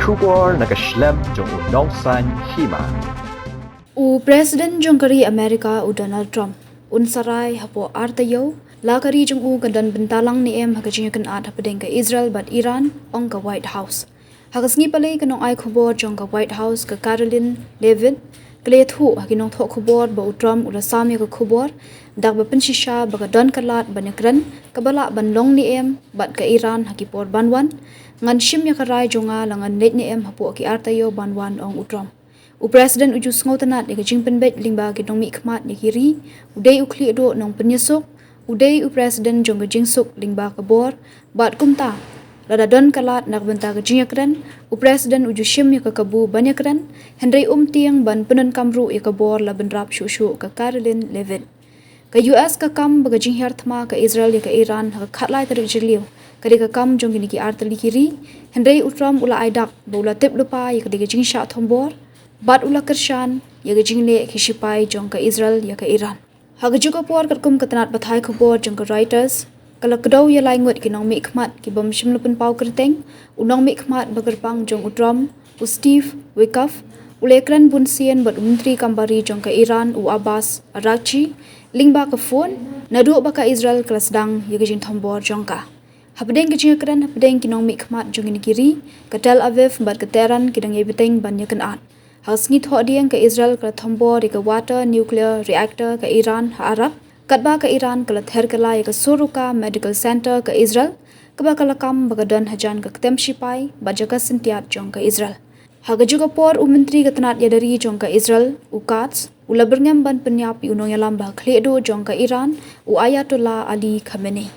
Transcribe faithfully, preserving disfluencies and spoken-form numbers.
Khubor na ka shlem jong u nongsaiñ hima. U President jong ka ri America u Donald Trump un sa rai hapoh ar taïew, la ka ri jong u ka don bynta lang ne em ha ka jingïakynad hapdeng ka Israel bad Iran, ong ka White House. Ha ka sngi Palei ka nongai khubor jong ka White House ka Karoline Leavitt, ka la ïathuh ha ki nongthoh khubor ba u Trump u la sam ïa ka khubor, da kaba pynshisha ba ka don ka lad ban ïakren kaba lah ban long ne em bad ka Iran ha ki por ban wan. Ngan shim ïa ka rai jong nga, la ngan leit ne em hapoh ki ar taïew ban wan, ong u Trump. U President u ju sngewtynnad ïa ka jingpynbeit lyngba ki nongmihkhmat ïa ki ri, u dei u khlieh duh nongpynïasuk, u dei u President jong ka jingsuk lyngba ka bor, bad kumta, lada don ka lad na ka bynta ka jingïakren, u President u ju shim ïa ka kabu ban ïakren, hynrei um tieng ban pyndonkam ruh ïa ka bor la bynrap shuh shuh, ka Karoline Leavitt. Ka U S ka kam ba ka jinghiar thma ka Israel ïa ka Iran ha ka khatlai tarik Jylliew ka dei ka kam jong kine ki ar tylli ki ri, hynrei u Trump u la ai dak ba u la tip lypa ïa ka dei ka jingshah thombor, bad u la kyrshan ïa ka jingleh ki shipai jong ka Israel ïa ka Iran. Ha kajuh ka por katkum ka tnat pathai khubor jong ka Reuters, ka la kdew ïa lai ngut ki nongmihkhmat ki bym shym la pynpaw kyrteng, u nongmihkhmat ba kyrpang jong u Trump, u Steve Witkoff, u la ïakren bunsien bad u Myntri Kam Bar Ri jong ka Iran, u Abbas Araghchi, lyngba ka phone, naduh ba ka Israel ka la sdang ïa ka jingthombor jong ka. Hapdeng ka jingïakren hapdeng ki nongmihkhmat jong kine ki ri, ka Tel Aviv bad ka Tehran ki dang ïai bteng ban ïakynad. Ha ka sngi Thohdieng ka Israel ka la thombor ïa ka water nuclear reactor ka Iran ha Arak, katba ka Iran ka la ther kylla ïa ka Soroka Medical Center ka Israel, kaba ka la kam ba ka don hajan ka ktem shipai bad jaka syntiat jong ka Israel. Ha kajuh ka por u Myntri ka tnat ïada ri jong ka Israel, u Katz, u la byrngem ban pynïap ïa u nongïalam ba khlieh duh jong ka Iran, u Ayatollah Ali Khamenei.